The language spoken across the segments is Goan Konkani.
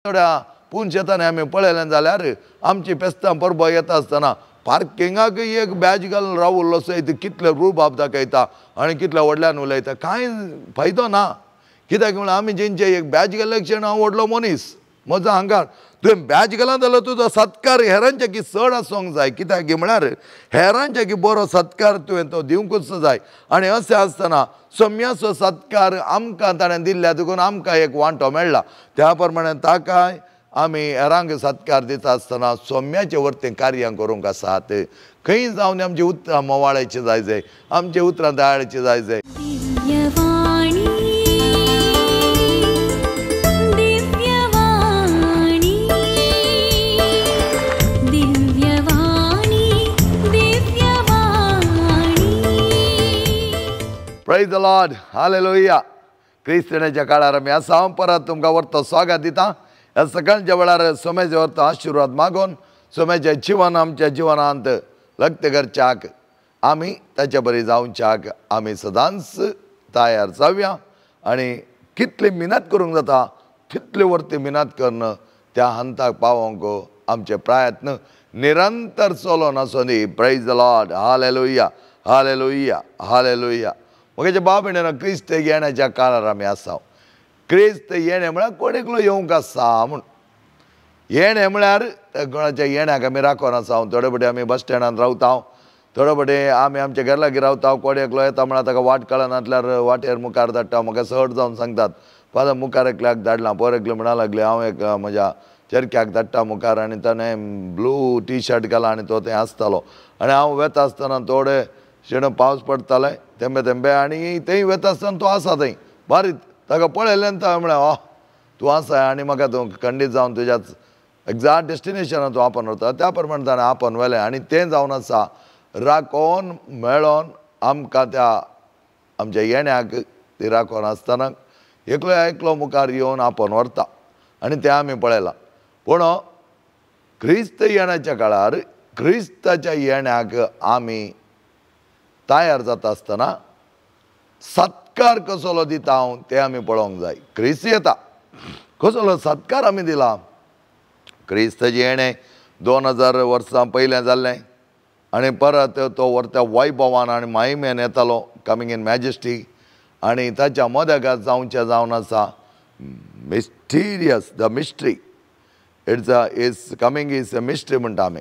थोड्या पूण शेतांनी आमी पळयलें जाल्यार आमची फेस्तां परबो येता आसतना पार्किंगाक एक बॅज घालून रावल्लो सयत कितले रुबाब दाखयता आनी कितल्या व्हडल्यान उलयता, कांय फायदो ना. कित्याक म्हळ्यार आमी जेंचे एक बॅज घाल्ले क्षण हांव व्हडलो मनीस म्हजो हांगार तुवें बॅज घाला जाल्यार तुजो सत्कार हेरांच्या की चड आसूंक जाय. कित्याक म्हळ्यार हेरांच्या की बरो सत्कार तुवें तो दिवंकूच जाय. आनी अशें आसतना सम्याचो सत्कार आमकां ताणें दिल्ल्या देखून आमकां एक वांटो मेळ्ळा. त्या प्रमाणे ताकाय आमी हेरांक सत्कार दिता आसतना सोम्याचे वरतें कार्यां करूंक आसात. खंय जावन आमची उतरां मोवाळायची जाय जाय, आमची उतरां दयाळाची जाय जाय. Praise the Lord, hallelujah. क्रिस्त येण्याच्या काळार आमी आसा. हांव परत तुमकां वरतो स्वागत दिता. ह्या सकाळच्या वेळार सोम्याचे वरतो आशिर्वाद मागून सोम्याचें जिवन आमच्या जिवनांत लग्त करच्याक आमी ताच्या बरी जावच्याक आमी सदांच तयार जावया. आनी कितली मिनत करूंक जाता तितली वरती मिनत करून त्या हंताक पावोवंक आमचे प्रयत्न निरंतर चलोन आसूं दी. Praise the Lord, hallelujah, hallelujah, hallelujah. म्हगेच्या बाब भयणीनो, क्रिस्त येण्याच्या काळार आमी आसा. क्रिस्त येणें म्हळ्यार कोण एकलो येवंक आसा म्हूण. येणें म्हळ्यार कोणाच्या येण्याक आमी राखून आसा. थोडे फावटी आमी बस स्टँडान रावता, थोडे फावटी आमी आमच्या घरा लागीं रावता. कोण एकलो येता म्हळ्यार ताका वाट कळनातल्यार वाटेर मुखार धाडटा. म्हाका चड जावन सांगतात, फादर मुखार एकल्याक धाडलां, पोर एकलो म्हणा लागले हांव एक म्हज्या चरक्याक धाडटा मुखार, आनी ताणें ब्लू टी शर्ट घाला आनी तो थंय आसतालो. आनी हांव वेता आसतना थोडे शेण पावस पडटाले तेंबे तेंबे, आनी थंय वेता आसतना तो आसा थंय बारीक ताका पळयलें आनी हांवें म्हळें, तूं आसा आनी म्हाका तूं खंडीत जावन तुज्याच एग्जॅक्ट डेस्टिनेशनार तूं आपोवन व्हरता. त्या प्रमाणे ताणें आपोवन व्हेलें आनी तें जावन आसा राखोवन मेळोन आमकां त्या आमच्या येण्याक ती राखोवन आसतना एकलो एकलो मुखार येवन आपोवन व्हरता आनी तें आमी पळयलां. पूण क्रिस्त येण्याच्या काळार क्रिस्ताच्या येण्याक आमी तयार जाता आसतना सत्कार कसलो दिता हांव तें आमी पळोवंक जाय. क्रिस्त येता कसलो सत्कार आमी दिला. क्रिस्ताचें येणें 2000 वर्सां पयलें जाल्लें आनी परत तो व्हरत्या वैभवान आनी माहिमेन येतालो, कमींग इन मॅजेस्टी. आनी ताच्या मदगात जावचें जावन आसा mysterious, the mystery, it's a is coming is a mystery म्हणटा आमी.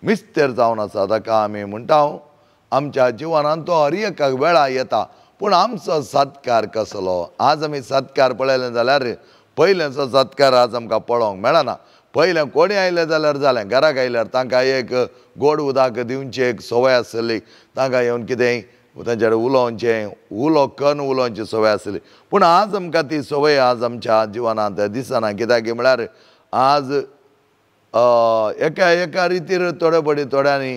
मिस्तेर जावन आसा ताका आमी म्हणटा. आमच्या जिवनांत तो हर एका वेळा येता, पूण आमचो सत्कार कसलो. आज आमी सत्कार पळयलें जाल्यार पयल्याचो सत्कार आज आमकां पळोवंक मेळना. पयलें कोणी आयलें जाल्यार जालें, घराक आयल्यार तांकां एक गोड उदक दिवची एक संवय आसली, तांकां येवन कितेंय तांच्या कडेन उलोवचें, उलो कन्न उलोवची संवय आसली. पूण आज आमकां ती संवय आज आमच्या जिवनांत दिसना. कित्याक म्हळ्यार आज एका एका रितीर थोडे फावटी थोड्यांनी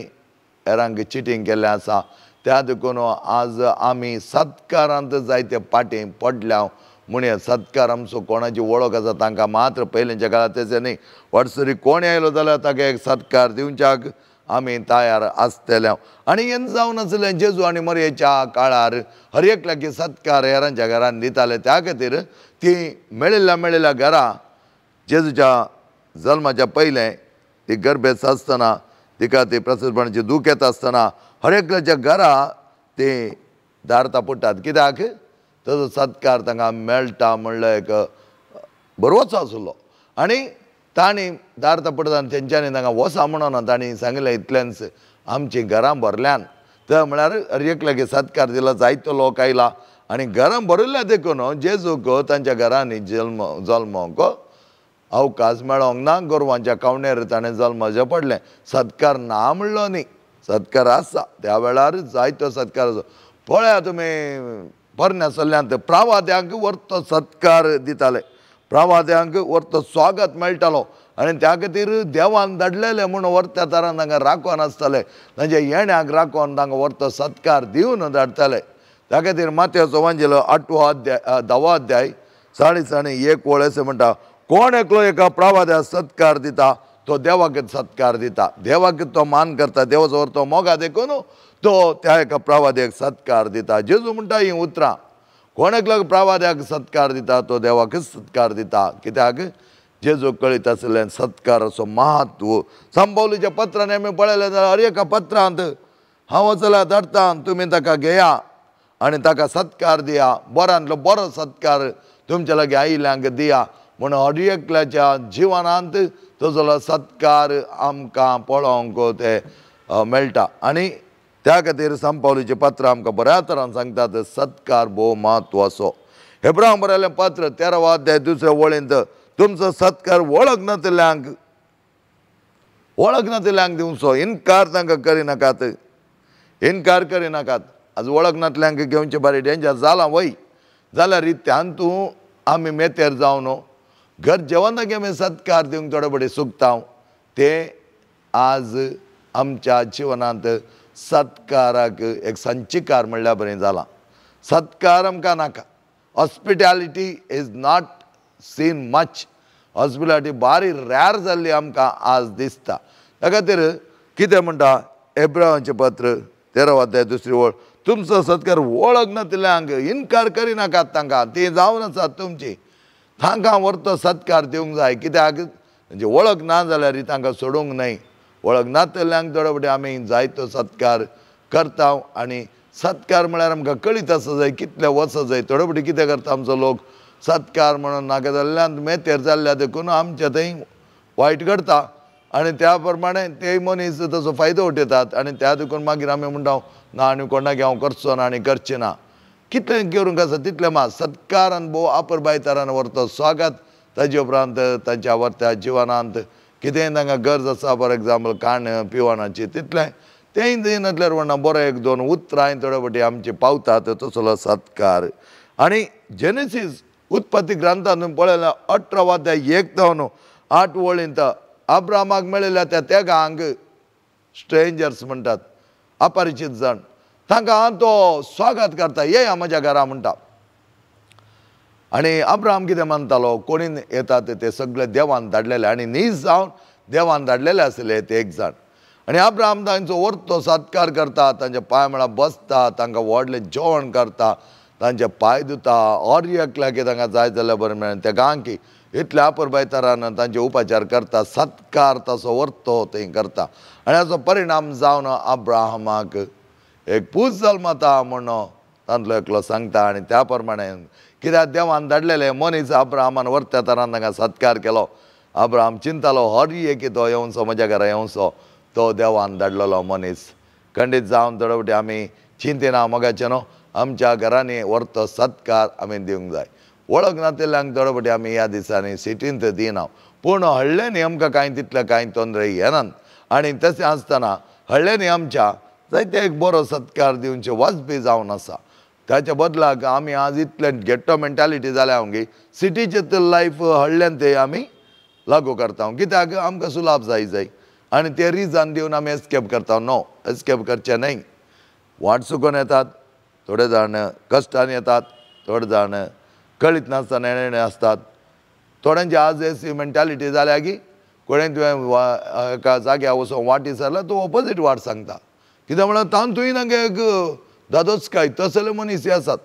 हेरांक चिटींग केल्लें आसा. त्या देखून आज आमी सत्कारांत जायते पाटी पडल्या म्हण. सत्कार आमचो कोणाची वळख आसा तांकां मात्र पयलींच्या काळार तशें न्ही. वाटसरी कोण आयलो जाल्यार ताका एक सत्कार दिवच्याक आमी तयार आसतले. आनी हें जावन आसलें जेजू आनी मरयेच्या काळार हर एकल्याक सत्कार हेरांच्या घरान दिताले. त्या खातीर ती मेळिल्ल्या मेळिल्ल्या घरा जेजूच्या जल्माच्या पयलें ती गर्भेस्त आसतना तिका ती प्रसपणाची दूख येता आसतना हर एकल्याच्या घरा ती दार तापडटात. कित्याक ताजो सत्कार तांकां मेळटा म्हणलो एक बरोच आसलो. आनी तांणी दार तापडटा आनी तेंच्यांनी तांकां वसा म्हणून तांणी सांगलें इतलेंच आमचीं घरां भरल्यान. तर म्हळ्यार हर एकल्याक सत्कार दिला, जायतो लोक आयला आनी घरां भरिल्ल्या देखून जेजूक तांच्या घरांनी जल्मोंक अवकाश मेळोंक ना. गोरवांच्या कावणेर ताणें जल्माचें पडलें. सत्कार ना म्हणलो न्ही, सत्कार आसा त्या वेळार जायतो सत्कार आसा. पळया तुमी पोरण्या सल्ल्यांत प्रवाद्यांक व्हरतो सत्कार दिताले, प्रवाद्यांक व्हरतो स्वागत मेळटालो आनी त्या खातीर देवान धाडलेले म्हूण व्हरत्या तरान तांकां राखोन आसताले, तांच्या येण्याक राखोन तांकां व्हरतो सत्कार दिवन धाडटाले. त्या खातीर मातयेचो वांजेलो 8वो अध्याय 10वो अध्याय 40 1 ओळ अशें म्हणटा, कोण एकलो एका प्रवाद्याक सत्कार दिता तो देवाक सत्कार दिता, देवाक तो मान करता, देवाचो तो मोगा देखून तो त्या एका प्रवाद्याक सत्कार दिता. जेजू म्हणटा हीं उतरां, कोण एकलो प्रवाद्याक सत्कार दिता तो देवाकच सत्कार दिता. कित्याक जेजू कळीत आसलें सत्काराचो महत्व. संपावलीच्या पत्रान आमी पळयलें जाल्यार हर एका पत्रांत हांव वचल्यार धाडटा, तुमी ताका घेया आनी ताका सत्कार दिया, बऱ्यांतलो बरो सत्कार तुमच्या लागीं आयिल्ल्यांक दिया म्हूण हर एकल्याच्या जिवनांत तसलो सत्कार आमकां पळोवंक ते मेळटा. आनी त्या खातीर संपावलीचें पत्र आमकां बऱ्या तरान सांगतात सत्कार भोव म्हत्वाचो. हेब्रांव बरयलें पत्र 13 अध्याय 2 वळींत तुमचो सत्कार वळख नातिल्ल्यांक, वळख नातिल्ल्यांक दिवचो, इनकार तांकां करिनाकात, इनकार करिनाकात. आज वळख नातल्यांक घेवचें बारी डेंजर जालां वय, जाल्यार तातूंत आमी मेतेर जावन घर जेवणाक आमी सत्कार दिवंक थोडे बडे सुकता, ते आज आमच्या जिवनांत सत्काराक एक संचिकार म्हणल्यार बरें जालां. सत्कार आमकां नाका. Hospitality is not seen much. Hospitality बारी रॅर जाल्ली आमकां आज दिसता. त्या खातीर कितें म्हणटा एब्रावाचें पत्र 13 अध्याय 2 वळ, तुमचो सत्कार वळख नातिल्ल्यांक इनकार करिनाकात, तांकां ती जावन आसात तुमची, तांकां व्हरतो सत्कार दिवंक जाय. कित्याक म्हणजे वळख ना जाल्यार तांकां सोडूंक न्हय. वळख नातिल्ल्यांक थोडे फावटी आमी जायतो सत्कार करता आनी सत्कार म्हळ्यार आमकां कळीत आसा जाय कितले वचत जाय. थोडे फावटी कितें करता आमचो लोक सत्कार म्हणून नाका जाल्ल्यान मेतेर जाल्ल्या देखून आमच्या थंय वायट करता आनी त्या प्रमाणे ते मनीस ताचो फायदो उठयतात आनी त्या देखून मागीर आमी म्हणटा ना आनी कोणाक हांव करचो ना आनी करचें ना. कितलें करूंक आसा तितलें मात सत्कारान भोव आपुरबायतारान व्हरतो स्वागत. ताजे उपरांत तांच्या व्हरत्या जिवनांत कितेंय तांकां गरज आसा, फॉर एग्जाम्पल खाण पिवणाची, तितलें तेंय दिनातल्यार म्हणना बरो एक दोन उतरां थोडे फावटी आमची पावतात तसलो सत्कार. आनी जेनेसीस उत्पत्ती ग्रंथांत पळयल्यार 18 अध्याय 1 जावन 8 वळींत अब्रामाक मेळिल्ल्या त्या तेगांक स्ट्रेंजर्स म्हणटात, अपरिचीत जाण, तांकां तो स्वागत करता, येया म्हज्या घरा म्हणटा. आनी अब्राम कितें मानतालो, कोणी येतात ते सगळे देवान धाडलेले आनी नीज जावन देवान धाडलेले आसले ते एक जाण. आनी अब्राम तांचो व्हरतो सत्कार करता, तांच्या पांय मेळा बसता, तांकां व्हडलें जेवण करता, तांचे पांय धुता, और एकल्याक तांकां जाय जाल्यार बरें मेळ्ळें त्या गांकी इतल्या आपुरबायतारान तांचे उपचार करता, सत्कार तसो व्हरतो थंय करता. आनी हाचो परिणाम जावन अब्राहमाक एक पूत जल्मता म्हूण तांतलो एकलो सांगता. आनी त्या प्रमाणे कित्याक देवान धाडलेले मनीस अब्राहमान व्हरत्या तरान तांकां सत्कार केलो. अब्राहम चिंतालो हर एक तो येवचो म्हज्या घरा येवचो, तो देवान धाडलेलो मनीस. खंडीत जावन थोडे फावटी आमी चिंतिना मोगाचें न्हू, आमच्या घरांनी व्हरतो सत्कार आमी दिवंक जाय. वळख नातिल्ल्यांक थोडे फावटी आमी ह्या दिसांनी सिटींत दिना, पूण हळ्ळ्यांनी आमकां कांय तितलें कांय तोंदरे येनात. आनी तशें आसतना हळ्ळ्यांनी आमच्या जायते एक बरो सत्कार दिवचे वाजपी जावन आसा. ताच्या बदलाक आमी आज इतले गेट्टो मेंटालिटी जाल्या आमगे सिटीचें तर लायफ हळ्ळ्यान ते आमी लागू करता, कित्याक आमकां सुलाभ जाय जाय आनी ते रिजन दिवन आमी एस्केप करता. नो, एस्केप करचें न्हय. वाट चुकोन येतात थोडे जाण, कश्टान येतात थोडे जाण, कळीत नासतना येणे आसतात थोड्यांची. आज अशी मेंटालिटी जाल्या की कोणें तुवें एका जाग्यार वचून वाट विचारल्यार तूं ऑपोजीट वाट सांगता, कित्याक म्हळ्यार तातूंय नाका एक दादोच काय तसले मनीस आसात.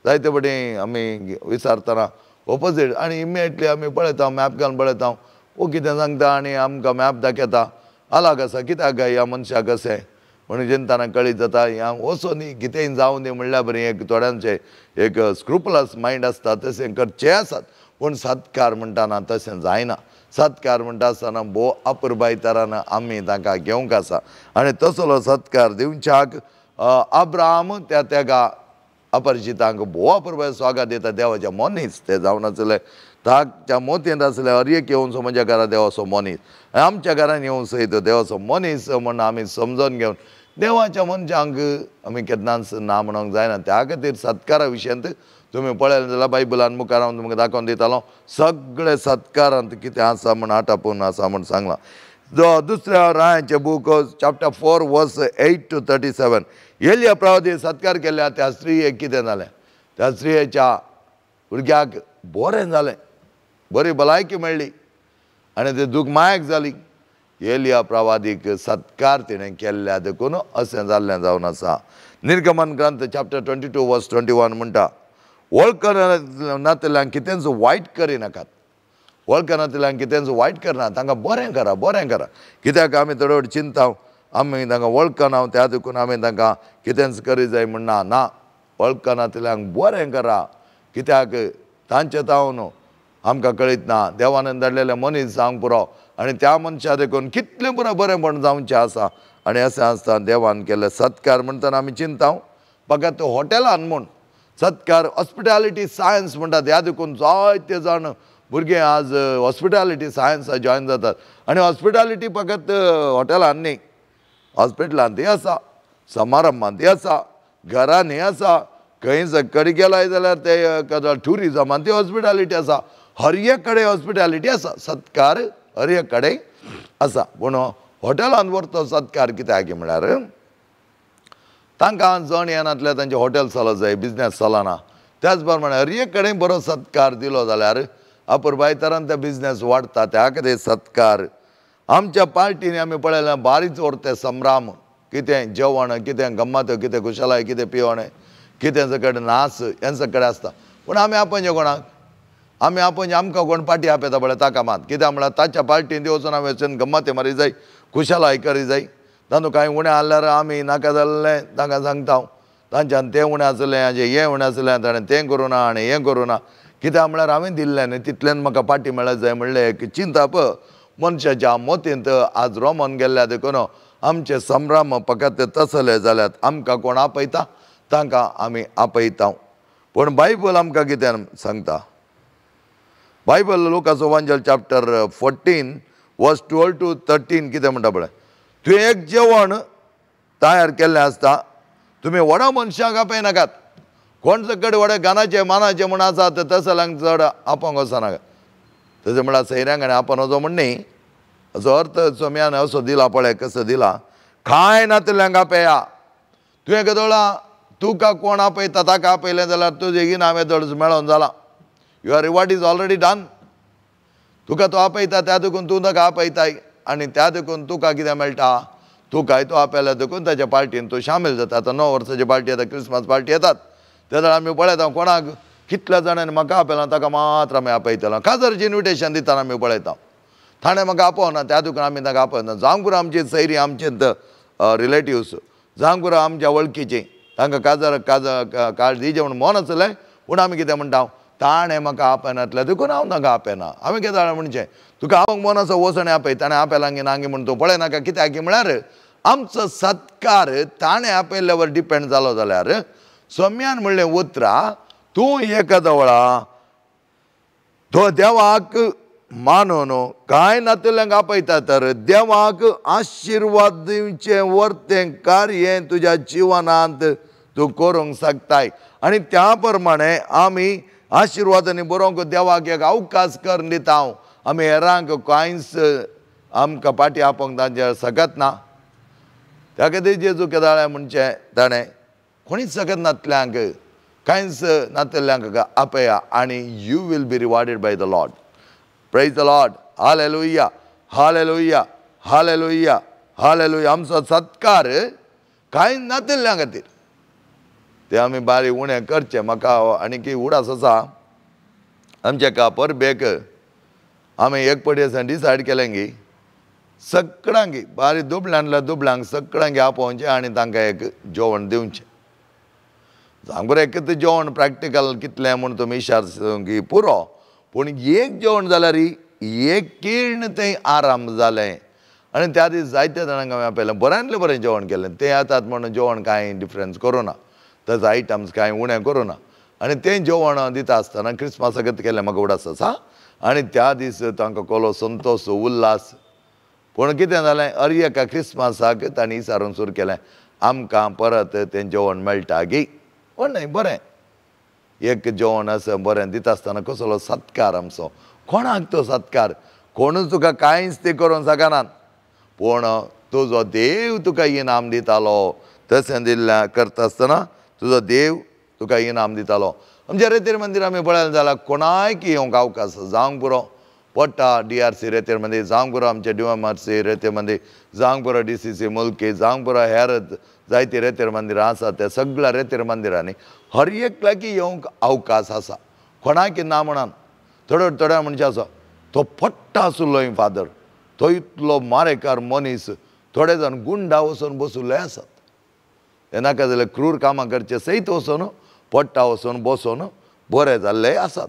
जायते फावटी आमी विचारतना ऑपोजीट आनी इमिडिएटली आमी पळयता, मॅप घालून पळयता, वो कितें सांगता आनी आमकां मॅप दाखयता आलाग आसा कित्याक काय ह्या मनशाक अशें म्हणून चिंतना कळीत जाता. ह्या वचों न्ही कितेंय जावं दी म्हणल्यार बरें एक थोड्यांचें एक स्क्रुपलस मायंड आसता, तशें करचें आसात. पूण सत्कार म्हणटाना तशें जायना. सत्कार म्हणटा आसतना भोव अपुरबायतारान आमी तांकां घेवंक आसा आनी तसलो सत्कार दिवच्याक अब्राम त्या तेगा अपरिचितांक भोव अपुरबाय स्वागत दिता. देवाच्या मनीस ते जावन आसले, ताच्या मोतयेंत आसले हर एक येवचो म्हज्या घरा देवाचो मनीस, आमच्या घरान येवन सयत देवाचो मनीस म्हूण आमी समजून घेवन देवाच्या मनशांक आमी केन्नाच ना म्हणूंक जायना. त्या खातीर सत्कारा विशयांत तुमी पळयलें जाल्यार बायबलान मुखार हांव तुमकां दाखोवन दितालो सगळे सत्कारांत कितें आसा म्हूण आटापून आसा म्हूण सांगलां. दुसऱ्या रायाचें बूक चॅप्टर 4 वर्स 8 to 37 एलिया प्रवादी सत्कार केल्या त्या स्त्रियेक कितें जालें, त्या स्त्रियेच्या भुरग्याक बरें जालें, बरी भलायकी मेळ्ळी आनी ते दूख मायक जाली. एलिया प्रवादीक सत्कार तिणें केल्ल्या देखून अशें जाल्लें जावन आसा. निर्गमन ग्रंथ चॅप्टर 22 वर्स 21 म्हणटा, वळख नातिल्ल्यांक कितेंच वायट करिनाकात, वळखनातल्यान कितेंच वायट करना, तांकां बरें करा, बरें करा. कित्याक आमी थोडे फावट चिंता आमी तांकां वळखना, त्या देखून आमी तांकां कितेंच करी जाय म्हणना. ना, वळखनातल्यान बरें करा, कित्याक तांचे तावन आमकां कळीत ना देवान धाडलेले मनीस जावंक पुरो आनी त्या मनशा देखून कितलें पुरो बरेंपण जावचें आसा. आनी अशें आसता देवान केल्ले सत्कार म्हणटना आमी चिंता फकत हॉटेलान म्हूण सत्कार, हॉस्पिटॅलिटी सायन्स म्हणटात, ह्या देखून जायते जाण भुरगे आज हॉस्पिटॅलिटी सायन्सा जॉयन जातात. आनी हॉस्पिटॅलिटी फकत हॉटेलान न्ही, हॉस्पिटलांतूय आसा, समारंभांतूय आसा, घरांनी आसा, खंय कडेन गेलाय जाल्यार ते ट्युरिजमांतूय हॉस्पिटॅलिटी आसा, हर एक कडेन हॉस्पिटॅलिटी आसा, सत्कार हर एक कडेन आसा. पूण हॉटेलांत व्हरतो सत्कार कित्याक म्हळ्यार तांकां जण येनातल्या तांचें हॉटेल चलत जाय, बिजनेस चलना. त्याच प्रमाणे हर एक कडेन बरो सत्कार दिलो जाल्यार अपुरबाय तरान ते बिजनेस वाडटा. त्या खातीर सत्कार आमच्या पार्टीनी आमी पळयलें बारीच व्हरते संभ्राम, कितें जेवण, कितें गम्मत, कितें खुशालाय, कितें पिवणें, कितें सगळें नाच हें सगळें आसता. पूण आमी आपण कोणाक आमी आपण आमकां कोण पार्टी आपयता पळय ताका मात, कित्याक म्हळ्यार ताच्या पार्टीन वचून आमी वचून गम्मती मारी जाय, खुशालाय करी जाय. तातूंत कांय उणें आहल्यार आमी नाका जाल्लें तांकां सांगता, तांच्यान तें उणें आसलें, हाजें हें उणें आसलें, ताणें तें करूं ना आनी हें करूं ना, कित्याक म्हळ्यार हांवें दिल्लें न्ही तितल्यान म्हाका पार्टी मेळत जाय म्हणलें एक चिंताप मनशाच्या मोतींत आज रोमन गेल्ल्या देखून आमचे संभ्रम फकत तसले जाल्यात. आमकां कोण आपयता तांकां आमी आपयता. पूण बायबल आमकां कितें सांगता? बायबल लुकाचो वांजेल चॅप्टर 14 वर्स 12 to 13 कितें म्हणटा पळय, तुवें एक जेवण तयार केल्लें आसता, तुमी व्हडा मनशांक आपयनाकात, कोण सकट व्हडे गानाचे मानाचे म्हूण आसा तसल्यांक चड आपोवंक वचनाका. तशें म्हळ्यार सैऱ्यांक आनी आपोवन वचो म्हण न्ही, असो अर्थ सोम्यान असो दिला पळय, कसो दिला, कांय नातल्यांक आपया. तुवें गदोळा तुका कोण आपयता ताका आपयलें जाल्यार तुजें इनाम येदोळ मेळोन जालां, your reward is already done. तुका तो आपयता त्या देखून तूं ताका आपयताय आनी त्या देखून तुका कितें मेळटा, तुकाय तो आपयल्या देखून ताच्या पार्टीन तूं शामील जाता. आतां 9 वर्साची पार्टी येता, क्रिसमस पार्टी येतात, तेन्ना आमी पळयता कोणाक कितल्या जाणांनी म्हाका आपयला ताका मात्र आमी आपयतलो. काजाराचें इन्विटेशन दितना आमी पळयता, थाणें म्हाका आपोवना त्या देखून आमी ताका आपयना. जावंक पुरो आमची सैरी, आमचे रिलेटिव्स, जावंक पुरो आमच्या वळखीची, तांकां काजार काजार कार्ड दिवचें म्हूण मन आसलें, पूण आमी कितें म्हणटा, ताणें म्हाका आपयनातलें देखून हांव तांकां आपयना. हांवें कितें जाणां म्हणचें, तुका आपोवंक मन आसा वच आनी आपय, ताणें आपयलां नांगी म्हूण तूं पळयनाका. कित्याक म्हळ्यार आमचो सत्कार ताणें आपयल्ल्यावर डिपेंड जालो जाल्यार सोम्यान म्हणलें उतरां, तूं एका जवळा तो देवाक मानून कांय नातल्यांक आपयता तर देवाक आशिर्वाद दिवचें वर्तें कार्य तुज्या जिवनांत तूं करूंक शकताय. आनी त्या प्रमाणे आमी आशिर्वादांनी बरोवंक देवाक एक अवकाश करून दिता. आमी हेरांक कांयच आमकां पाटी आपोवंक तांचे शकत ना. त्या खातीर जेजू केदाळें म्हणचें ताणें कोणीच शकत नातल्यांक कांयच नातल्यांक आपया आनी you will be rewarded by the Lord. Praise the Lord. Hallelujah, hallelujah, hallelujah, hallelujah. आमचो सत्कार कांय नातल्ल्यां खातीर ते आमी बारीक उणें करचें. म्हाका आनी उडास आसा, आमच्या एका परबेक आमी एक पटी आसा डिसायड केलें की सगळ्यांक बारीक दुबळ्यांतल्या दुबळ्यांक सगळ्यांक आपोवचें आनी तांकां एक जेवण दिवचें. सांग बरें एकच जेवण प्रॅक्टिकल कितलें म्हूण तुमी इशार की पुरो, पूण एक जेवण जाल्यार एक किर्ण तें आराम जालें. आनी त्या दीस जायत्या जाणांक हांवें आपयलें, बऱ्यांतलें बरें जेवण केलें. तें येतात म्हणून जेवण कांय डिफरन्स करूं ना, ताचो आयटम्स कांय उणें करूं ना. आनी तें जेवण दिता आसतना क्रिसमसाकच केलें म्हाका उडास आसा. आनी त्या दीस तांकां कोलो संतोश उल्हास. पूण कितें जालें, अर एका क्रिसमसाक तांणी विचारून सुरू केलें आमकां परत तें जेवण मेळटा गी. पूण न्हय, बरें एक जेवण आसा बरें दिता आसतना कसलो सत्कार आमचो, कोणाक तो सत्कार, कोणूच तुका कांयच तें करूंक शकनात, पूण तुजो देव तुका इनाम दितालो. तशें दिल्ल्या करता आसतना तुजो देव तुका इनाम दितालो. आमच्या रेतेर मंदिर आमी पळयलें जाल्यार कोणायक येवंक अवकाश जावंक पुरो पडटा. डी आर सी रेतेर मंदीर जावंक पुरो, आमच्या डी एम आर सी रेतेर मंदीर जावंक पुरो, डी सी सी मुल्की जावंक पुरो, हेर जायतीं रेतेर मंदिरां आसा. त्या सगळ्या रेतेर मंदिरांनी हर एकल्याक येवंक अवकाश आसा, कोणाक ना म्हणान. थोड्यो थोड्या मनशां आसा तो पट्टा आसलो फादर, तो इतलो मारेकार मनीस, थोडे जाण गुंडा वचून बसुल्ले आसात, ते नाका जाल्यार क्रूर कामां करचे सयत वचून पट्टा वचून बसून बरे जाल्ले आसात।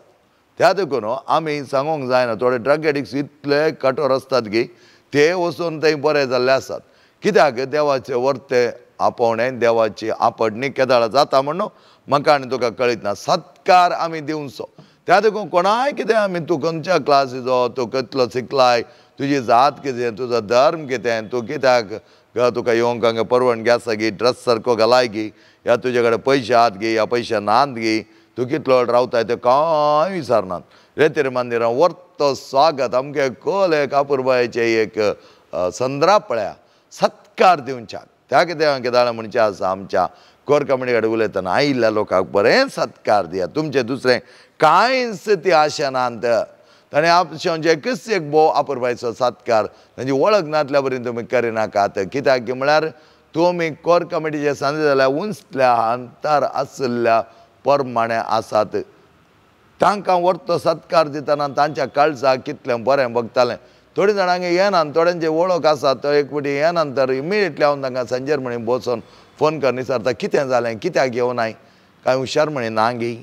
त्या देखून आमी सांगूंक जायना, थोडे ड्रग एडिक्ट्स इतले कठोर आसतात की ते वचून थंय बरे जाल्ले आसात। कित्याक देवाचे वर्ते आपोवणें, देवाची आपडणी केदाळा जाता म्हणून म्हाका आनी तुका कळीत ना। सत्कार आमी दिवचो। त्या देखून कोणाय कितें आमी तूं खंयच्या क्लासीचो, तूं कितलो शिकलाय, तुजी जात कितें, तुजो धर्म कितें, तूं कित्याक तुका येवंक हांगा परवणगी आसा गी, ड्रेस सारको घालाय गी, या तुजे कडेन पयशे आहात गी, या पयशे नात गी, तूं कितलो रावताय तें कांय विचारनात। रेतीर मंदिरां वर्तो स्वागत आमगे कोल एक अपुरबायेचें एक संद्रा पळया सत्कार दिवच्याक। त्या कितें केदाळ म्हणचें आसा आमच्या कोर कमिटी कडेन उलयतना आयिल्ल्या लोकांक बरें सत्कार दिया, तुमचें दुसरें कांयच ती आशा नात। ताणें आपशें एकच एक भोव अपुरबायेचो सत्कार तांची वळख नातल्या बरी तुमी करिनाकात। कित्याक की म्हळ्यार तुमी कोर कमिटीचे सांजे जाल्यार उंचल्या अंतर आशिल्ल्या प्रमाणे आसात। तांकां वर्तो सत्कार दितना तांच्या काळजाक कितलें बरें भोगतालें। थोडी जाणांक येना, थोड्यांचे वळख आसा तो एक फावटी येना तर इमिडिएटली हांव तांकां सांजेर म्हणी बसून फोन करून विचारता कितें जालें, कित्याक येवनाय, कांय हुशार म्हणी ना गी,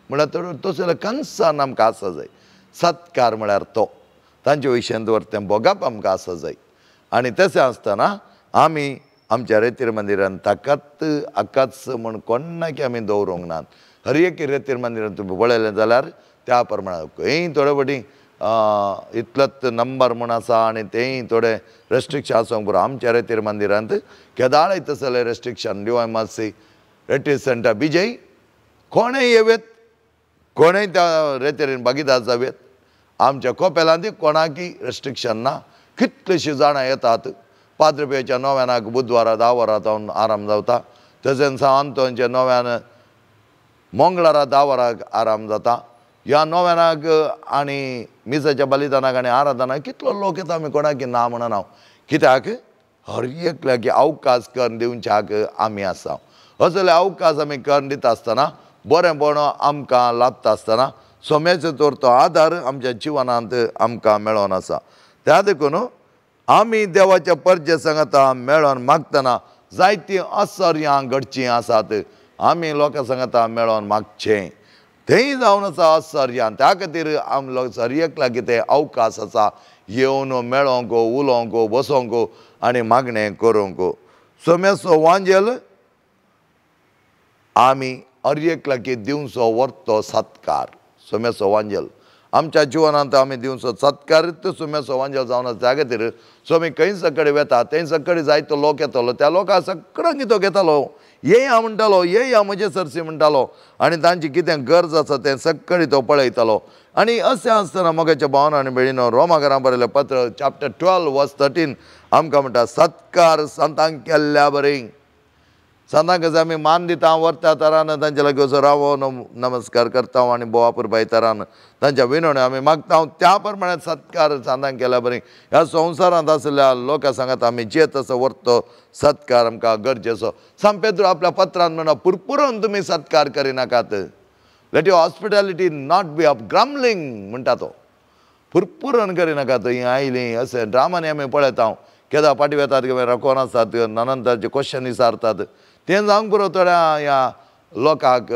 म्हळ्यार थोडो तसो कन्सर्न आमकां आसा जाय। सत्कार म्हळ्यार तो तांचे विशयान दवर तें भोगप आमकां आसा जाय। आनी तशें आसतना आमी आमच्या रेतीर मंदिरान ताकात आकाच म्हूण कोणाक आमी दवरूंक नात। हर एक रेतीर मंदिरान तुमी पळयलें जाल्यार त्या प्रमाणे खंय थोडे फावटी इतलोच नंबर म्हूण आसा आनी तेंय थोडे रेस्ट्रिक्शन आसूंक पुरो। आमच्या रेतीर मंदिरांत केदाळय तसलें रेस्ट्रिक्शन डिवाय मातशी रेटिसंटा बिजय कोणेय येवेत, कोणेय त्या रेतीरीन भागीदार जावयेत। आमच्या कोपेलांत कोणाकी रेस्ट्रिक्शन ना, कितलीशीं जाणां येतात। पाद्रपेच्या नव्यानाक बुधवारा 10 वरां जावन आराम जाता, तशेंच सांत आंतोनच्या नव्यान मंगळारा 10 वरांक आराम जाता। ह्या नव्यानाक आनी मिसाच्या बलिदानाक आनी आराधनाक कितलो लोक येता आमी कोणाक ना म्हणना। कित्याक हर एकल्याक अवकाश करून दिवच्याक आमी आसा। असले अवकाश आमी करून दिता आसतना बरेंपण आमकां लाभता आसतना सोम्याचो तर तो आदार आमच्या जिवनांत आमकां मेळोन आसा। त्या देखून आमी देवाच्या परजे सांगता मेळोन मागतना जायतीं असर्यां घडचीं आसात। आमी लोकां सांगता मेळोन मागचें थंय जावन आसा असर्यां। त्या खातीर आम लोक हर एकल्याक कितें अवकाश आसा येवन मेळोंक, उलोवंक, बसोंक आनी मागणें करूंक। सोम्याचो वांजेल आमी हर एकल्याक दिवचो वर्तो सत्कार। सोम्याचो वांजेल आमच्या जिवनांत आमी दिवचो सत्कार सोम्याचो वांजेल जावन आसा। त्या खातीर सोमी खंय सगळे वेता थंय सगळे जायतो लोक येतलो, त्या लोकां सगळ्यांक तो घेतालो, येया म्हणटालो, येया म्हजे सरशी म्हणटालो आनी तांची कितें गरज आसा तें सगळी तो पळयतालो। आनी अशें आसतना मोगाच्या भावना आनी भयणीनो रोमाकरां बरयलें पत्र चॅप्टर 12 वर्स 13 आमकां म्हणटा सत्कार संतांक केल्ल्या बरी। संतांक आमी मान दिता व्हरता तरान तांच्या लागीं वचून रावोन नमस्कार करता आनी भोव अपुरबाय तरान तांच्या विनवण्यो आमी मागता। त्या प्रमाणे सत्कार संतांक केल्या बरी। ह्या संवसारांत आशिल्ल्या लोकां सांगता आमी जे तसो व्हरतो सत्कार आमकां गरजेचो। सांत पेद्रू आपल्या पत्रान म्हणा पुरपुरून तुमी सत्कार करिनाकात, let your hospitality not be of grumbling म्हणटा तो। पुरपुरून करिनाकात। हीं आयलीं अशें ड्रामांनी आमी पळयता केदा फाटीं वेतात किंवा रकोन आसतात नंतरचे क्वेश्चन विचारतात तें जावंक पुरो। थोड्या ह्या लोकांक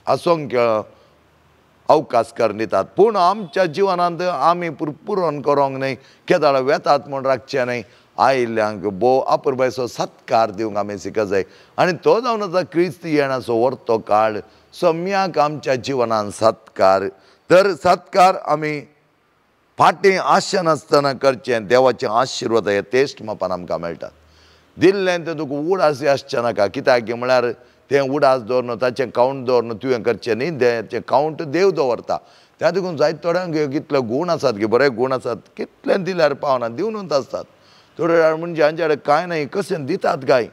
आसूंक अवकाश करून दितात, पूण आमच्या जिवनांत आमी पुरपुरून करूंक न्हय, केदाळ वेतात म्हूण राखचें न्हय। आयिल्ल्यांक भोव अपुरबायेचो सत्कार दिवंक आमी शिकत जाय आनी तो जावन आसा क्रिस्ती येणाचो वर्तो काळ सम्याक आमच्या जिवनांत सत्कार। तर सत्कार आमी फाटीं आशा नासतना करचें। देवाचे आशिर्वाद हे टेस्ट मापान आमकां मेळटात। दिल्लें तें तुका उडास आसचें नाका, कित्याक म्हळ्यार तें उडास दवरून ताचें कावंट दवरून तुवें करचें न्ही, तेचें कावंट देव दवरता। त्या देखून जायते थोड्यांक कितले गूण आसात की बरे गूण आसात, कितले दिल्यार पावना दिवनूच आसतात। थोडे वेळार म्हणजे हांचे कडेन कांय ना कशें दितात काय,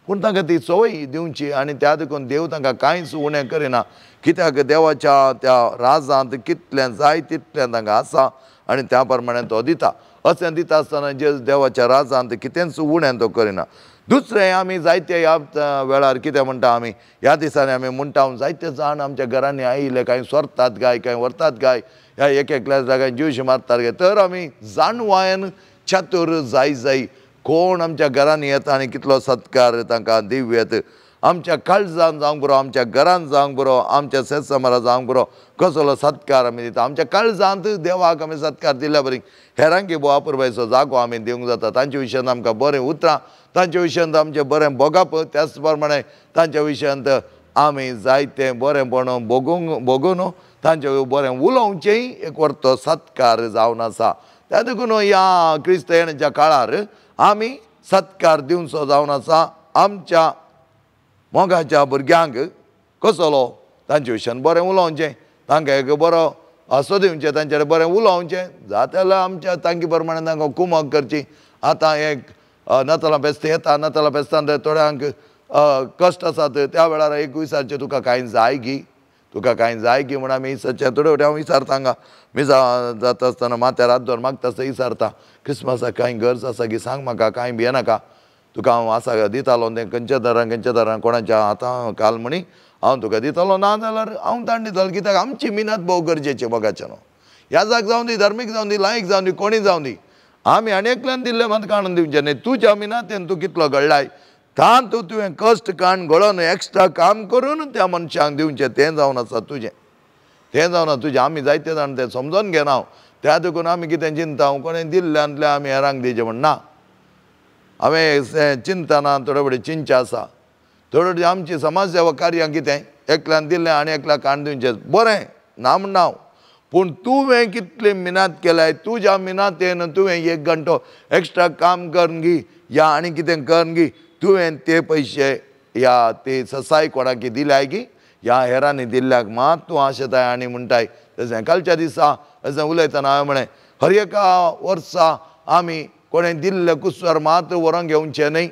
पूण तांकां ती संवय दिवची आनी त्या देखून देव तांकां कांयच उणें करिना। कित्याक देवाच्या त्या राजांत कितलें जाय तितलें तांकां आसा आनी त्या प्रमाणे तो दिता। अशें दिता आसतना जे देवाच्या राजांत कितेंच उणें तो करिना। दुसरें आमी जायते ह्या वेळार कितें म्हणटा आमी ह्या दिसांनी आमी म्हणटा जायते जाण आमच्या घरांनी आयिल्ले, कांय सोरतात गाय, कांय व्हरतात गाय, ह्या एक एकल्या जाग्यान ज्यूश मारतात गाय. तर आमी जाणवायन चातुर जाय जाय कोण आमच्या घरांनी येता आनी कितलो सत्कार तांकां दिवयेत. आमच्या काळजान जावंक बरो, आमच्या घरान जावंक बरो, आमच्या शेतसमारा जावंक बरो कसलो सत्कार आमी दिता. आमच्या काळजांत देवाक आमी सत्कार दिल्या बरी हेरांकी भोव अपुरबायेचो जागो आमी दिवंक जाता. तांच्या विशयांत आमकां बरें उतरां, तांच्या विशयांत आमचें बरें भोगप, त्याच प्रमाणे तांच्या विशयांत आमी जायतें बरेंपण भोगूंक भोगून तांचे बरें उलोवचेंय एक वर्तो सत्कार जावन आसा. त्या देखून ह्या क्रिस्त येण्याच्या काळार आमी सत्कार दिवचो जावन आसा आमच्या मोगाच्या भुरग्यांक. कसलो तांचे विशयान बरें उलोवचें, तांकां एक बरो हांसो दिवचें, तांचे कडेन बरें उलोवचें, जाता जाल्यार आमच्या तांकी प्रमाणे तांकां कुमक करची. आतां एक नातालां फेस्त येता, नातालां फेस्तान थोड्यांक कश्ट आसात, त्या वेळार एक विचारचें तुका कांय जाय गी, तुका कांय जाय गी म्हूण आमी विचारचें. थोडे फावटी हांव विचारता हांगा मिजा जाता आसतना माथ्यार हात दवर मागता आसतना विचारता, क्रिसमसाक कांय गरज आसा गी सांग म्हाका, कांय भियेनाका, तुका हांव आसा दितालो तें खंयच्या दारान खंयच्या दारान कोणाच्या आतां काल म्हणी हांव तुका दितलो, ना जाल्यार हांव ताण दितलो. कित्याक आमची मिनात भोव गरजेची मोगाचें न्हू. ह्या जाग जावं दी, धार्मीक जावं दी, लायक जावं दी, कोणी जावं दी, आमी आनी एकल्यान दिल्लें मात काडून दिवचें न्ही. तुज्या मिनातेन तूं कितलो घडलाय तातूंत तुवें कश्ट काण घडोवन एक्स्ट्रा काम करून त्या मनशांक दिवचें तें जावन आसा तुजें, तें जावन आसा तुजें. आमी जायते जाण तें समजोन घेना, त्या देखून आमी कितें चिंता कोणें दिल्ल्यांतलें आमी हेरांक दिवचें म्हण ना. हांवें चिंतना थोडे फावटी चिंतचें आसा, थोडे फावटी आमची समाज सेवा कार्यां कितें एकल्यान दिल्लें आनी एकल्याक काण दिवचें बरें ना म्हणना हांव, पूण तुवें कितली मिनात केल्याय, तुज्या मिनातेन तुवें एक घंटो एक्स्ट्रा काम करून गी या आनी कितें करून गी तुवें ते पयशे या ते ससाय कोणाक दिल्याय गी ह्या हेरांनी दिल्ल्याक मात तूं आशेताय आनी म्हणटाय. तशें कालच्या दिसा तशें उलयतना हांवें म्हळें हर एका वर्सा आमी कोणें दिल्लें कुसवार मात व्हरोंक घेवचें न्हय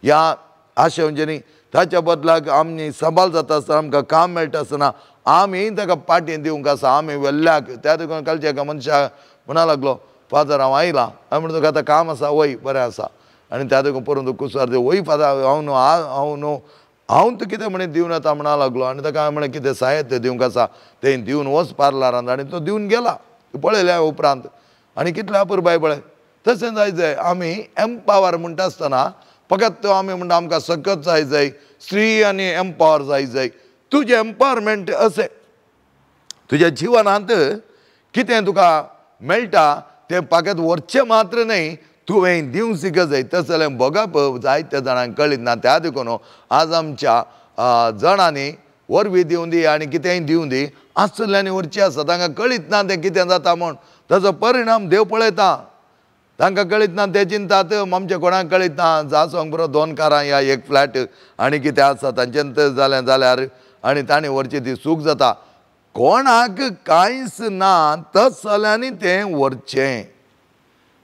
ह्या आशेवचें न्ही. ताच्या बदलाक आमी सांबाळ जाता आसतना आमकां काम मेळटा आसतना आमी ताका पाटी दिवंक आसा, आमी व्हेल्ल्याक. त्या देखून कालच्या एका मनशाक म्हणा लागलो, फादर हांव आयलां, हांवें म्हणटा तुका आतां काम आसा, वय बरें आसा. आनी त्या देखून परत कुसवार दी, वय फादर हांव न्हू हांव न्हू हांव तूं कितें म्हणे दिवन येता म्हणा लागलो. आनी ताका हांवें म्हणलें कितें साहित्य दिवंक आसा तें दिवन वच पार्लरांत, आनी तो दिवन गेला पळयल्या उपरांत. आनी कितलें अपुरबाय पळय. तशें जाय जाय आमी एम्पावर म्हणटा आसतना फकत तो आमी म्हणटा आमकां सकत जाय जाय, स्त्री आनी एम्पावर जाय जाय. तुजें एम्पावरमेंट अशें तुज्या जिवनांत कितें तुका मेळटा तें पाकत व्हरचें मात्र न्हय, तुवें दिवंक शिक जाय. तशें जाल्यार भोगप जायत्या जाणांक कळीत ना. त्या देखून आज आमच्या जाणांनी वरवीं दिवं दी आनी कितेंय दिवं दी आसतल्यांनी व्हरचें आसा, तांकां कळीत ना तें कितें जाता म्हूण. ताचो परिणाम देव पळयता. तांकां कळीत ना ते चिंतात, आमच्या कोणाक कळीत ना जासोंक बरो 2 कारां या 1 फ्लॅट आनी कितें आसा तांच्यान जालें जाल्यार आनी तांणी व्हरची ती सूख जाता. कोणाक कांयच ना तसल्यांनी तें व्हरचें,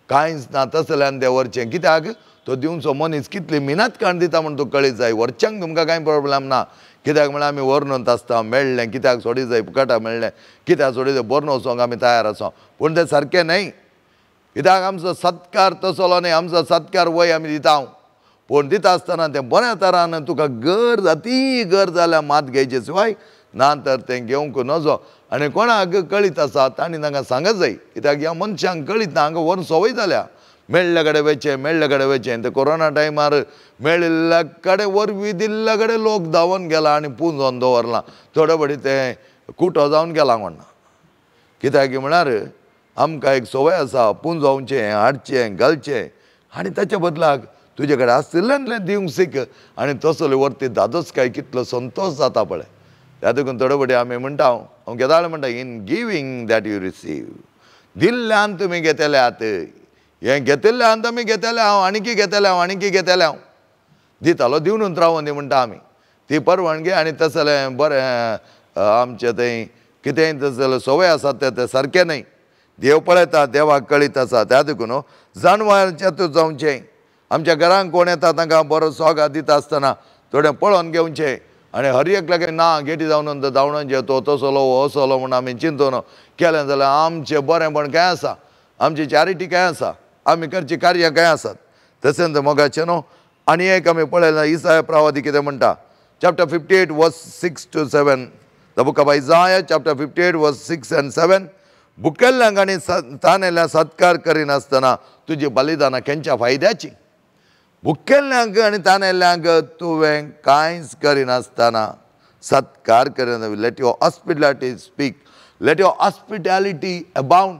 कांयच ना तसल्यान तें व्हरचें. कित्याक तो दिवचो मनीस कितली मिनात काण दिता म्हूण तूं कळीत जाय. व्हरच्यांक तुमकां कांय प्रोब्लम ना, कित्याक म्हळ्यार आमी व्हरून आसता मेळ्ळें कित्याक सोडी जाय, फुकटा मेळ्ळें कित्याक सोडी जाय, बरोवन वचोंक आमी तयार आसा. पूण तें सारकें न्हय, कित्याक आमचो सत्कार तसलो न्हय. आमचो सत्कार वय आमी दिता, पूण दिता आसतना तें बऱ्या तरान तुका गरज अती गरज जाल्यार मात घेवचे शिवाय ना तर तें घेवंक नजो. आनी कोणाक कळीत आसा तांणी तांकां सांगत जाय, कित्याक ह्या मनशांक कळीत ना, हांगा व्हरून संवय जाल्या मेळ्ळ्या कडेन वचचें, मेळ्ळ्या कडेन वचचें. ते कोरोना टायमार मेळिल्ल्या कडेन वरवीं दिल्ल्या कडेन लोक धांवन गेला आनी पुंजोवन दवरलां, थोडे फावटी तें कुटो जावन गेला म्हणना. कित्याक म्हळ्यार आमकां एक संवय आसा पुंजोवचें, हाडचें, घालचें, आनी ताच्या बदलाक तुजे कडेन आशिल्ल्यातलें दिवंक सीक. आनी तसले वरती दादोसकाय कितलो संतोश जाता पळय. त्या देखून थोडे फावटी आमी म्हणटा, हांव केदाळ म्हणटा, in giving that you receive. दिल्ल्यान तुमी घेतल्यात, हें घेतिल्ल्यान तुमी घेतले हांव आनीकी घेतले हांव आनीकी घेतले हांव दितालो दिवनूच रावून दी म्हणटा आमी. ती परवानगी आनी तसलें बरें आमचें थंय कितेंय तसलें संवय आसा तें सारकें न्हय. देव पळयता, देवाक कळीत आसा. त्या देखून जाणवायचें तूं जावचें. आमच्या घरांत कोण येता तांकां बरो सोगाद दिता आसतना थोडें पळोवन घेवचें आनी हर एकल्याक ना गेटी जावन धांवणोन तो तसलो हो असलो म्हूण आमी चिंतून केलें जाल्यार आमचें बरेंपण कांय आसा, आमची चॅरिटी कांय आसा, आमी करचीं कार्यां कांय आसात. तशेंच मोगाचें न्हू आनी एक आमी पळयलें इसाया प्रवादी कितें म्हणटा, chapter 58 verse 6 to 7, the book of Isaiah chapter 58 verse 6 and 7. भुकेल्ल्यांक आनी तानेल्ल्या सत्कार करिनासतना तुजी बलिदानां केंच्या फायद्याची? भुकेल्ल्यांक आनी तानेल्ल्यांक तुवें कांयच करिनासतना सत्कार करिना. Let your hospitality speak, let your hospitality abound.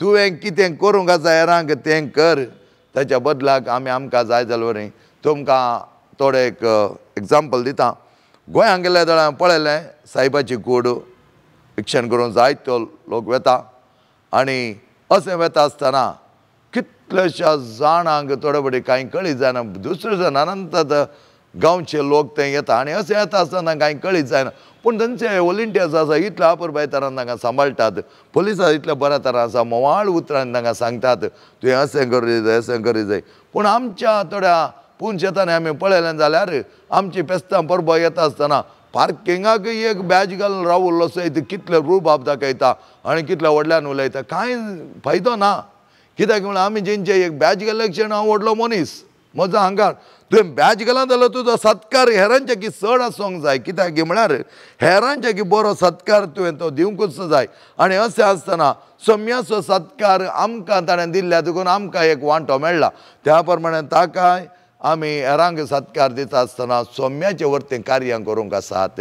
तुवें कितें करूंक आसा हेरांक तें कर, ताच्या बदलाक आमी आमकां जाय जाल्यार न्ही. तुमकां थोडे एक एग्जाम्पल दिता. गोंयांत गेल्या जाल्यार हांवें पळयलें सायबाची कूड रिक्षण करून जायतो लोक वेता आनी अशें वेता आसतना कितल्याश्या जाणांक थोडे फावटी कांय कळीत जायना, दुसरे जाण अनंत गांवचे लोक थंय येता आनी अशें येता आसतना कांय कळीत जायना, पूण तांचे वॉलंटियर्स आसा इतले अपुरबाय तरान तांकां सांबाळटात, पुलिसां इतल्या बऱ्या तरान आसा, मोवाळ उतरान तांकां सांगतात तुवें अशें करूं जाय अशें करूं जाय. पूण आमच्या थोड्या पूण शेतांनी आमी पळयलें जाल्यार आमची फेस्तां परबो येता आसतना पार्किंगाक एक बॅज घालून रावल्लो सयत कितले रुबाब दाखयता आनी कितल्या व्हडल्यान उलयता, कांय फायदो ना. कित्याक म्हणल्यार आमी जेंचे एक बॅज घाल्ले क्षण हांव व्हडलो मनीस म्हजो हांगार, तुवें बॅज घाला जाल्यार तुजो सत्कार हेरांच्या की चड आसूंक जाय. कित्याक म्हळ्यार हेरांच्या की बरो सत्कार तुवें तो दिवंकूच जाय. आनी अशें आसतना सम्याचो सत्कार आमकां ताणें दिल्ल्या देखून आमकां एक वांटो मेळ्ळा, त्या प्रमाणे ताका आमी हेरांक सत्कार दिता आसतना सोम्याचे वरतें कार्यां करूंक आसात.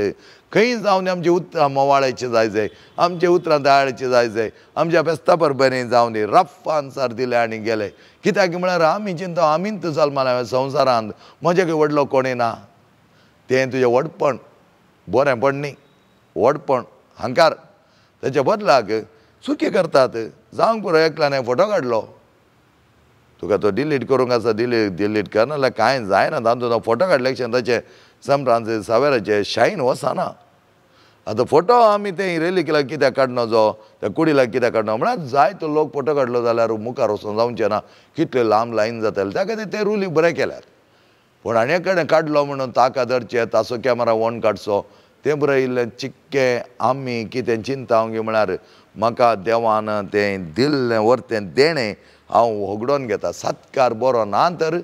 खंय जावन आमची उतरां मोवाळाची जाय जाय, आमची उतरां दयाळाची जाय जाय, आमच्या फेस्ता परबेनी जावन रफ आन्सर दिले आनी गेले. कित्याक म्हळ्यार आमी चिंता आमीच जल्माला संवसारांत, म्हजे खंय व्हडलो कोणी ना. तें तुजें व्हडपण बरेंपण न्ही, व्हडपण हंकार. ताच्या बदलाक चुकी करतात. जावंक पुरो एकल्यान फोटो काडलो, तुका तो डिलीट करूंक आसा, डिलीट कर, नाजाल्यार कांय जायना. तातूंत फोटो काडले क्षण ताचे समरांचे सावेराचे शायन वचना. आतां फोटो आमी ते रेलिकेला कित्याक काडना, जो त्या कुडीला कित्याक काडना म्हळ्यार जाय तो लोक फोटो काडलो जाल्यार मुखार वचून जावचें ना, कितले लांब लायन जातले. त्या खातीर ते रुली बरें केल्यात. पूण आनी कडेन काडलो म्हणून ताका धरचें, ताचो कॅमेरा ओन काडचो, तें बरें इल्लें चिक्कें आमी कितें चिंता म्हळ्यार म्हाका देवान तें दिल्लें वरतें देणें हांव होगडोवन घेता. सत्कार बरो ना तर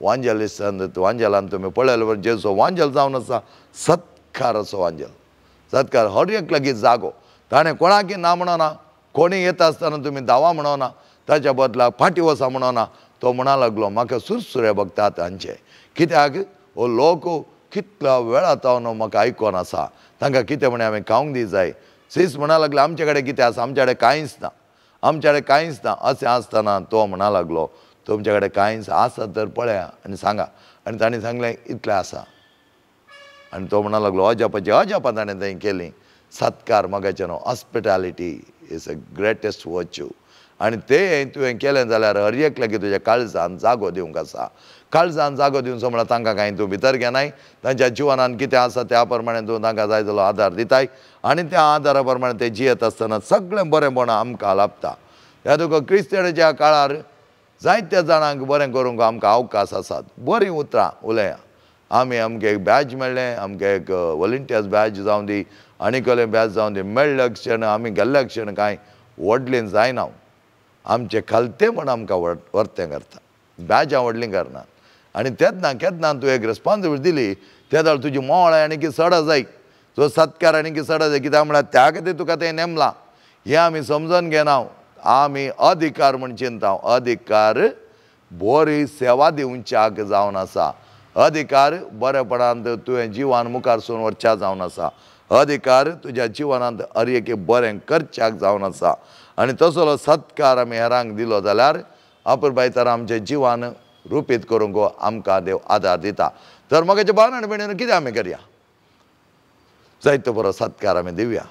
वांजेलिस्तान वांजेलान तुमी पळयले जेजो वांजेल जावन आसा सत्काराचो वांजेल. सत्कार हर एक लागीं जागो, ताणें कोणाकी ना म्हणना, कोणी येता आसतना तुमी धांवा म्हणना, ताच्या बदलाक फाटीं वचा म्हणना. तो म्हणा लागलो म्हाका सुरसुरे बगतात हांचे, कित्याक हो लोक कितल्या वेळा तावन म्हाका आयकोन आसा, तांकां कितें म्हण हांवें खावंक दी जाय. सीस म्हणा लागलो आमचे कडेन कितें आसा, आमचे कडेन कांयच ना, आमचे कडेन कांयच ना. अशें आसतना तो म्हणा लागलो तुमचे कडेन कांयच आसा तर पळया आनी सांगा. आनी ताणें सांगलें इतलें आसा. आनी तो म्हणा लागलो अजापाची अजापां ताणें थंय केलीं. सत्कार मगाचें न्हू, hospitality is a greatest virtue. आनी तें तुवें केलें जाल्यार हर एकल्याक तुज्या काळजान जागो दिवंक आसा. काळजान जागो दिवचो म्हळ्यार तांकां कांय तूं भितर घेनाय, तांच्या जिवनान कितें आसा त्या प्रमाणे तूं तांकां जाय जालो आदार दिताय आनी त्या आदारा प्रमाणे ते जियेत आसतना सगळें बरेंपण आमकां लाभता. ह्या तुका क्रिस्तांवाच्या काळार जायत्या जाणांक बरें करूंक आमकां अवकाश आसात. बरीं उतरां उलया, आमी आमकां एक बॅच मेळ्ळें, आमकां एक वॉलंटियर्स बॅच जावं दी आनी कसलें बॅच जावं दी, मेळ्ळ्या क्षण आमी गेल्ल्या क्षण कांय व्हडलें जायना, आमचें खालतें म्हण आमकां वर्तें करता, बॅजां व्हडलीं करना. आनी तेन्ना केन्ना तूं एक रिस्पोन्सिबिलिटी दिली तेन्ना तुजी मोळ आनी की चड जाय, तुजो सत्कार आनी की चड जाय. कित्याक म्हळ्यार त्या खातीर तुका तें नेमलां. हें आमी समजून घेना, आमी अधिकार म्हण चिंता. अधिकार बरी सेवा दिवच्याक जावन आसा, अधिकार बरेपणान तुवें जिवान मुखार सून वचच्या जावन आसा, अधिकार तुज्या जिवनांत हर एक बरें करच्याक जावन आसा. आनी तसलो सत्कार आमी हेरांक दिलो जाल्यार अपुरबाय तर आमच्या जिवान रुपीत करूंक आमकां देव आदार दिता. तर मगाचे भाव आनी भयणीन कितें आमी करया, जायतो बरो सत्कार आमी दिवया.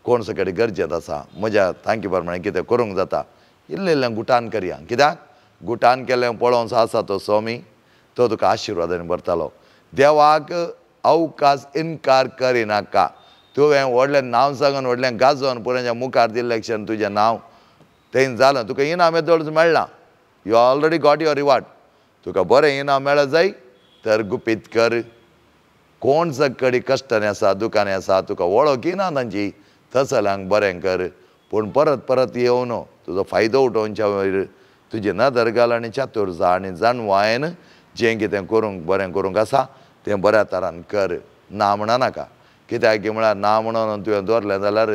कोण सगळे गरजेंत आसा म्हज्या तांकी प्रमाणे कितें करूंक जाता इल्लें इल्लें गुटान करया. कित्याक गुटान केलें पळोवंक आसा तो स्वामी, तो तुका आशिर्वादान भरतालो. देवाक अवकाश इनकार करिनाका. तुवें व्हडलें नांव सांगून व्हडलें गाजोवन पुरायच्या मुखार दिल्लें क्षण तुजें नांव तें जालें, तुका इनाम येदोळच मेळ्ळां. You already got your reward. तुका बरें इनाम मेळत जाय तर गुपीत कर. कोण सगळी कश्टांनी आसा, दुकांनी आसा, तुका वळखी ना तांची, तसल्यांक बरें कर. पूण परत परत येवन तुजो फायदो उठोवच्या वयर तुजी नदर घाल आनी चातुर जा आनी जाणवायन जें कितें करूंक बरें करूंक आसा तें बऱ्या तरान कर, ना म्हणा नाका. कित्याक की म्हळ्यार ना म्हणून तुवें दवरलें जाल्यार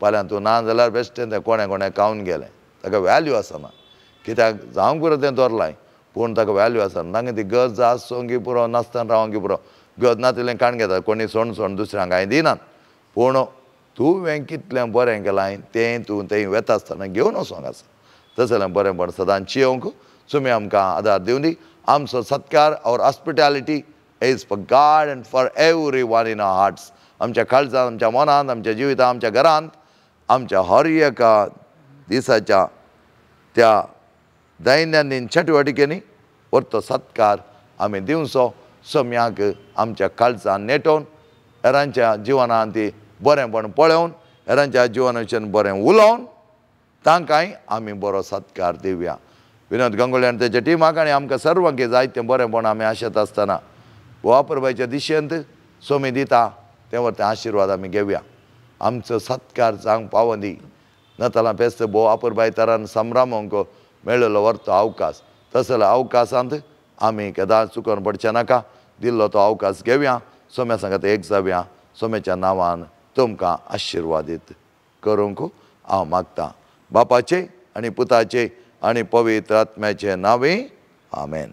फाल्यां तूं ना जाल्यार बेश्टें तें कोणें कोणें खावन गेलें, ताका व्हॅल्यू आसना. कित्याक जावंक पुरो तें दवरलां पूण ताका व्हॅल्यू आसना. तांकां ती गरज आसूंक पुरो, नासतना रावंक पुरो, गरज ना तितलें काडून घेतात, कोणी सोण सोण दुसऱ्यांक कांय दिनात. पूण तुवें कितलें बरें केलां तें तूं थंय वेता आसतना घेवन वचोंक आसा. तशें जाल्यार बरेंपण सदांच येवंक तुमी आमकां आदार दिवं दी. आमचो सत्कार, our hospitality is for God and for every one in our hearts. आमच्या काळजांत, आमच्या मनांत, आमच्या जिवितांत, आमच्या घरांत, आमच्या हर एका दिसाच्या त्या दैनंदीन चटवटिकेनी व्हरतो सत्कार आमी दिवचो. सम्याक आमच्या काळजान नेटोवन हेरांच्या जिवनांत ती बरेंपण पळोवन, हेरांच्या जिवनाचेर बरें उलोवन तांकांय आमी बरो सत्कार दिवया. विनोद गंगोली आनी तेच्या टिमाक आनी आमकां सर्वांक जायतें बरेंपण आमी आशेत आसतना वापरपाच्या दिशेंत सोमी दिता तें वरतें आशिर्वाद आमी घेवया. आमचो सत्कार जावंक पावंदी. नातालां फेस्त भोव अपुरबाय तरान संभ्रमोंक मेळिल्लो व्हरतो अवकाश, तसल्या अवकाशांत आमी केदांच चुकोन पडचें नाका. दिल्लो तो अवकाश घेवया, सोम्या सांगात एक जावया. सोम्याच्या नांवान तुमकां आशिर्वादीत करूंक हांव मागतां. बापाचे आनी पुताचे आनी पवित्र आत्म्याचे नांवे, आमेन.